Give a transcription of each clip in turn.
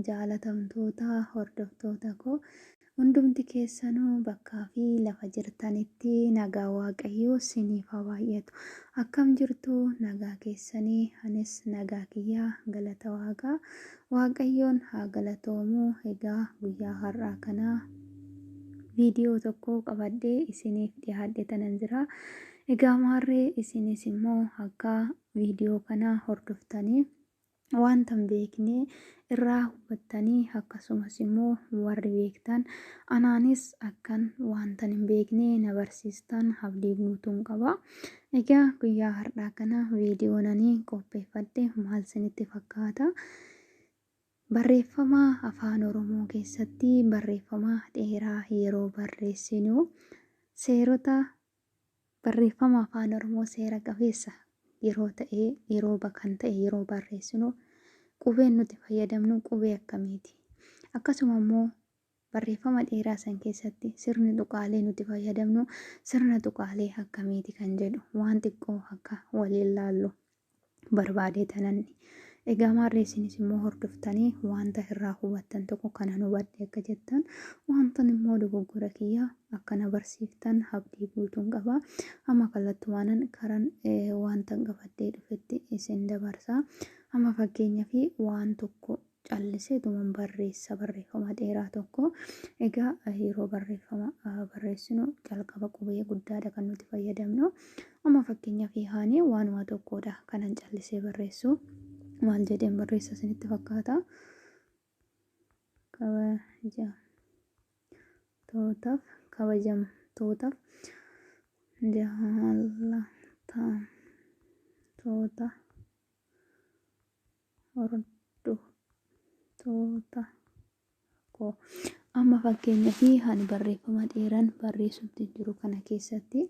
Jaalatamtoota hordoftoota koo hundumti keessanuu bakkaa fi lafa jirtanitti nagaa Waaqayyoo siniif haa baay'atu. Akkam jirtu nagaa keessanii? Anis nagaa kiyyaa galata Waaqaa. Waaqayyoon haa galatoomu. Egaa guyyaa har'aa kana viidiyoo tokko qabadhee isiniif dhiyaadhe tanan jira. Egaa maarree isinis immoo akka viidiyoo kana hordoftanii wanta hin beekne irraa hubattanii akkasumas immoo warri beektan anaanis akkan wanta hin beekne na barsiistan abdii guutuun qaba. Egaa guyyaa har'aa kana viidiyoon ani qopheeffadhe maal isinitti fakkaata? Barreeffama afaan Oromoo keessatti barreeffama dheeraa yeroo barreessinu seerota barreeffama afaan Oromoo seera qabeessa yeroo ta'e yeroo kan ta'e yeroo barreessinu qubeen nuti fayyadamnu qubee akkamiiti? Akkasuma immoo barreeffama dheeraa san keessatti sirni tuqaalee nuti fayyadamnu sirna tuqaalee akkamiiti kan jedhu waan xiqqoo akka waliin laallu barbaadee tananni. Egaa maarree isinis immoo hordoftanii wanta irraa hubattan tokko kanan hubadhe akka jettan wantan immoo dogoggora kiyya akka na barsiiftan abdii guutuun qaba. Amma kallattumaan karan wanta qabadhee dhufetti isin dabarsa. Amma fakkeenyaaf waan tokko calliseetuman barreessa barreeffama dheeraa tokko. Egaa yeroo barreeffama barreessinu jalqaba qubee guddaadha kan nuti fayyadamnu. Amma fakkeenyaaf haani waanuma tokkodha kanan callisee barreessu. Maal jedheen barreessa isinitti fakkaata? Kabajamtootaaf kabajamtootaaf jaalatamtoota hordoftoota koo. Amma fakkeenyaaf ani barreeffama dheeraan barreessutti jiru kana keessatti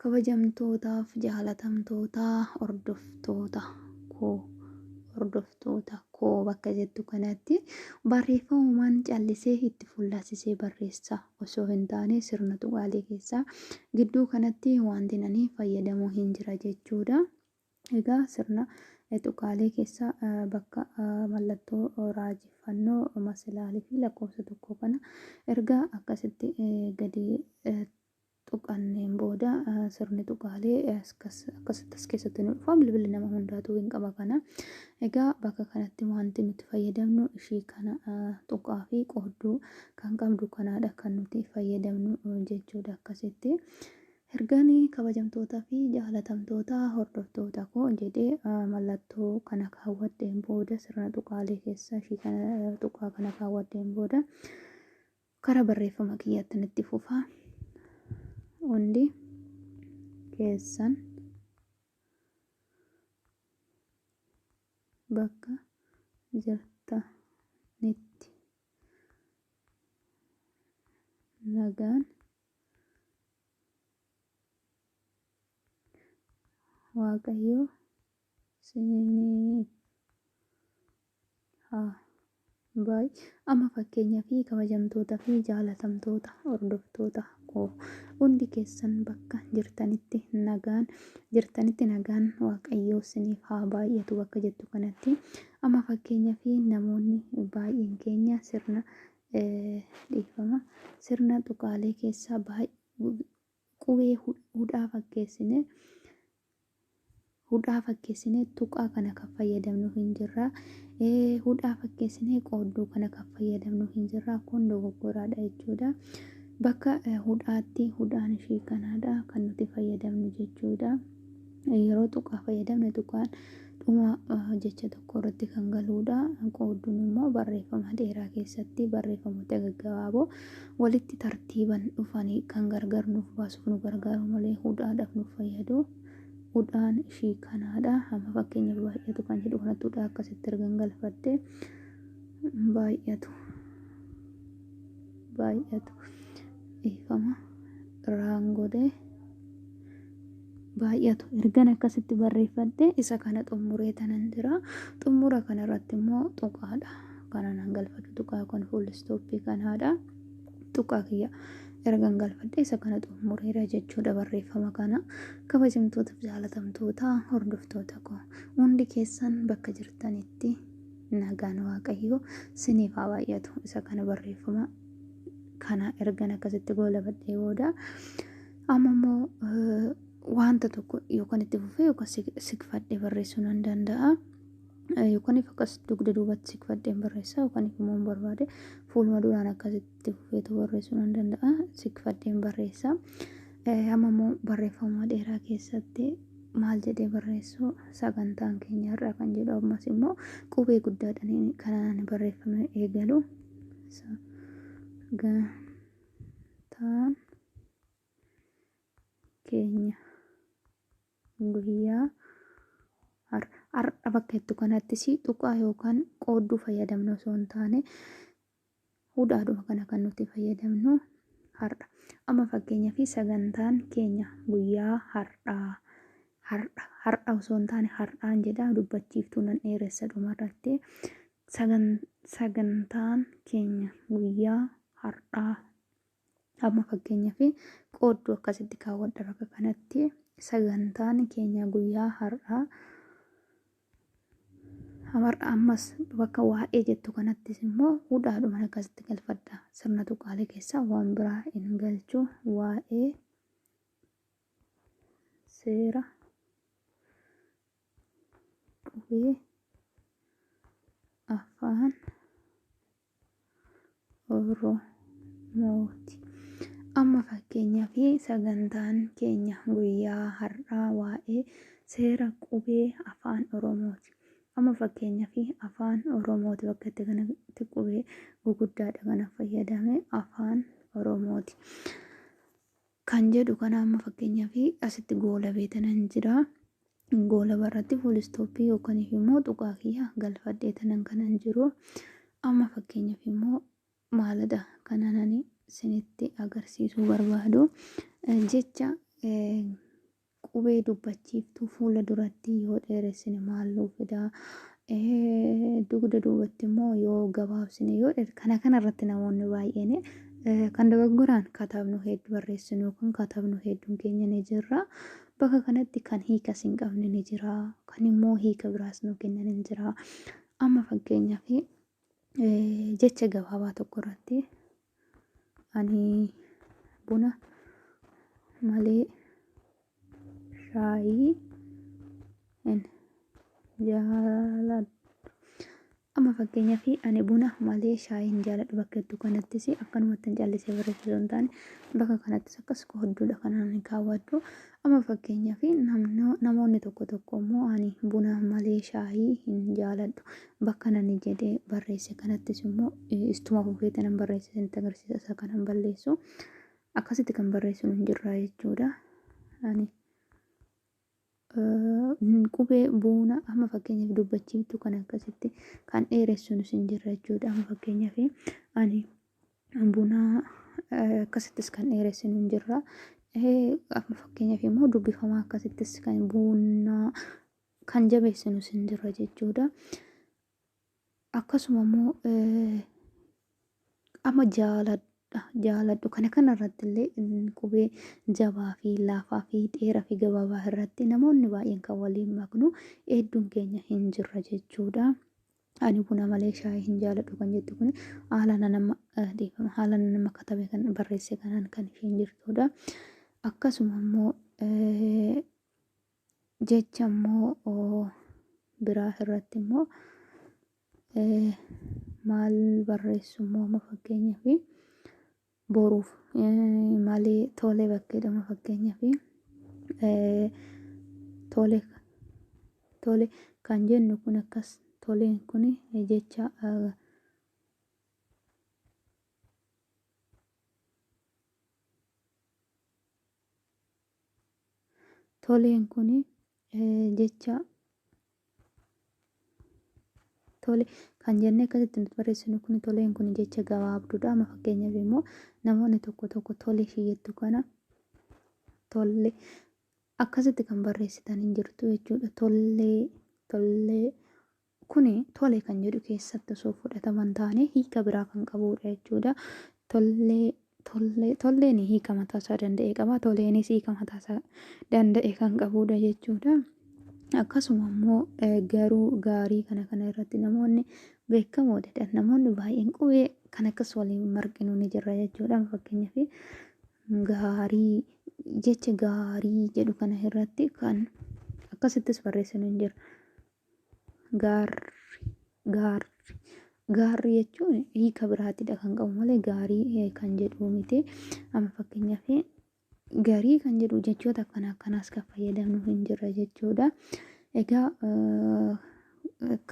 kabajamtootaaf jaalatamtoota hordoftoota koo hordoftoota koo bakka jettu kanatti barreeffamumaan callisee itti fuullasisee barreessa osoo hin taane sirna tuqaalee keessaa gidduu kanatti wanti ani fayyadamuu hin jira jechuudha. Egaa sirna tuqaalee keessaa bakka mallattoo raajeffannoo masalaalii fi lakkoofsa tokko kana erga akkasitti gadi tuqanneen booda sirni tuqaalee akkasitti as keessatti nu dhufa. Bilbilli nama hundaatu hin qaba kana. Egaa bakka kanatti wanti nuti fayyadamnu ishii kana tuqaa fi qoodduu kan qabdu kanaadha kan nuti fayyadamnu jechuudha akkasitti. Ergani kabajamtootaa fi jaalatamtoota hordoftoota koo jedhee mallattoo kana kaawwadheen booda sirna tuqaalee keessa ishii kana tuqaa kana kaawwadheen booda karaa barreeffama kiyyaatti itti fufa. Hundi keessan bakka jirtanitti nagaan Waaqayyoo isiniif haa baay'atu. Amma fakkeenyaaf kabajamtoota fi jaalatamtoota hordoftoota koo hundi keessan bakka jirtanitti nagaan jirtanitti nagaan Waaqayyoo isiniif haa baay'atu bakka jettu kanatti. Amma fakkeenyaaf namoonni baay'een keenya sirna dhiifama sirna tuqaalee keessaa qubee hudhaa fakkeessinee tuqaa kana kan fayyadamnu hin jirra. Hudhaa fakkeessinee qoodduu kana kan fayyadamnu hin jirra. Kun dogoggoraadha jechuudha. Bakka hudhaatti hudhaan ishii kanaadha kan nuti fayyadamnu jechuudha. Yeroo tuqaa fayyadamne tuqaan dhuma jecha tokko irratti kan galuudha. Qoodduun immoo barreeffama dheeraa keessatti barreeffamoota gaggabaaboo walitti tartiiban dhufanii kan gargar nuuf baasuuf nu gargaaru malee hudhaadhaaf nuuf fayyadu. Hudhaan ishii kanaadha. Amma fakkeenyaaf baay'atu kan jedhu kanatti hudhaa akkasitti ergan galfadhe baay'atu baay'atu dhiifama irraan godhee baay'atu ergan akkasitti barreeffadhe isa kana xumuree tanan jira. Xumura kanarratti immoo tuqaadha. Kana nan galfadhu tuqaa kun fuul istooppii kanaadha. Tuqaa kiyya ergan galfadhe isa kana xumureera jechuudha barreeffama kana. Kabajamtoota jaalatamtoota hordoftoota koo hundi keessan bakka jirtanitti Nagaan Waaqayyoo siniif haa baay'atu. Isa kana barreeffama kana ergan akkasitti goolabadhee booda amma immoo wanta tokko yookaan itti fufee yookaan siqfadhee barreessuu nan danda'a. Yookaan akkas dugda duubatti siqfadheen barreessa yookaan immoo hin barbaade fuuluma duraan akkasitti fufeetu barreessuu nan danda'a. Siqfadheen barreessa. Amma immoo barreeffama dheeraa keessatti maal jedhee barreessu? Sagantaan keenya har'a kan jedhu ammas immoo qubee guddaadhaan kanaan barreeffame eegalu. Sagantaan keenya guyyaa har'a bakka jettu kanattis tuqaa yookaan qoodduu fayyadamna osoo hin taane hudhaadhuma kana kan nuti fayyadamnu har'a. Amma fakkeenyaaf sagantaan keenya guyyaa har'aa har'a har'a osoo hin taane har'aan jedha, dubbachiiftuu nan dheeressa dhumarratti. Sagantaan keenya guyyaa har'aa, amma fakkeenyaaf qoodduu akkasitti kaawwadha bakka kanatti. Sagantaan keenya guyyaa har'aa. Ammas bakka waa'ee jettu kanattis immoo hudhaadhuma akkasitti galfadha. Sirna tuqaalee keessaa waan biraa hin galchu. Waa'ee seera qubee Afaan Oromooti. Amma fakkeenyaaf sagantaan keenya guyyaa har'aa waa'ee seera qubee Afaan Oromooti. Amma fakkeenyaaf Afaan Oromooti bakka itti kanatti qubee guguddaadha kana fayyadame. Afaan Oromooti kan jedhu kana amma fakkeenyaaf asitti goolabee tanan jira. Goolaba irratti full stopii yookaan immoo tuqaa kiyya galfadhee tanan kanan jiru. Amma fakkeenyaaf immoo maalidha kanan ani isinitti agarsiisuu barbaadu? Jecha qubee dubbachiiftuu fuula duratti yoo dheeressine maal nuu fidaa? Dugda duubatti immoo yoo gabaabsine yoo kana kanarratti namoonni baay'een kan dogoggoraan katabnu hedduu, barreessinu kan katabnu hedduun keenya ni jirra. Bakka kanatti kan hiikas hin qabne ni jira. Kan immoo hiika biraas nu kennan hin jira. Amma fakkeenyaaf jecha gabaabaa tokko irratti ani buna malee shaayii hin jaaladhu. Amma fakkeenyaaf ani buna malee shaayii hin jaaladhu bakka hedduu kanattis akkanumatti hin callisee barreessuu osoo hin taane bakka kanattis akkas qoodduudha kanaan kaawwadhu. Amma fakkeenyaaf namoonni tokko tokko immoo ani buna malee shaayii hin jaaladhu bakka nani jedhee barreesse kanattis immoo istuma fufee tanan barreesse isinitti agarsiisa, isa kanan balleessu. Akkasitti kan barreessu hin jirra jechuudha. Ani qubee buuna amma fakkeenyaaf dubbachiiftuu kan akkasitti kan dheeressuun hin jirra jechuudha. Amma fakkeenyaaf ani buna akkasittis kan dheeressinu hin jirra. Amma fakkeenyaaf immoo dubbifamaa akkasittis kan buunaa kan jabeessinus hin jirra jechuudha. Akkasuma immoo amma jaaladha jaaladhu kana kanarratti illee qubee jabaa fi laafaa fi dheeraa fi gabaabaa irratti namoonni baay'een kan waliin maknu hedduun keenya hin jirra jechuudha. Ani buna malee shaayii hin jaaladhu kan jettu kun haala nama dhiifama haala nama katabe kan barreesse kanaan kan isheen jirtudha. Akkasuma immoo jecha immoo biraa irratti immoo maal barreessu immoo? Amma fakkeenyaaf boruuf malee tolee bakkeedhama, fakkeenyaaf tole tole kan jennu kun akkas toleen kun jecha toleen kun jecha tole kan jennee akkasitti nuti barreessinu kun toleen kun jecha gabaabduudha. Amma fakkeenyaaf immoo namoonni tokko tokko tole ishee jettu kana tolle akkasitti kan barreessitan hin jirtu jechuudha. Tollee tollee kuni tole kan jedhu keessatti osoo fudhataman taane hiika biraa kan qabudha jechuudha. Tollee tollee tolleen hiika mataasaa danda'e qaba. Toleenis hiika mataasaa danda'e kan qabudha jechuudha. Akkasuma immoo garuu gaarii kana kana irratti namoonni beekamoodha. Namoonni baay'een qubee kan akkas waliin marqinu ni jirra jechuudha. Fakkeenyaaf gaarii, jecha gaarii jedhu kana irratti kan akkasittis barreessinu hin jiru. Gaarri, gaarri, gaarri jechuun hiika biraatidha kan qabu malee gaarii kan jedhu miti. Amma fakkeenyaaf garii kan jedhu jechoota akkana akkanaas kan fayyadamnu hin jirra jechuudha. Egaa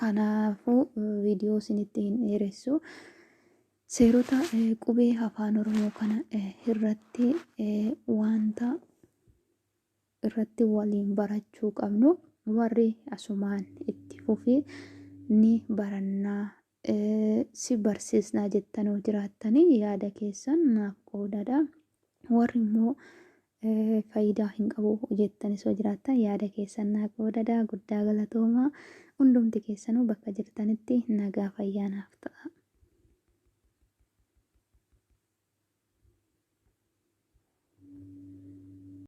kanaafuu viidiyoo isinitti hin dheeressu. Seerota qubee afaan Oromoo kana irratti wanta irratti waliin barachuu qabnu warri asumaan itti fufii ni barannaa si barsiisnaa jettanoo jiraattanii yaada keessan naaf qoodadha. Warri immoo faayidaa hin qabu jettanis yoo jiraattan yaada keessan naa qoodadha. Guddaa galatoomaa. Hundumti keessanuu bakka jirtanitti nagaa fayyaa naaf ta'a.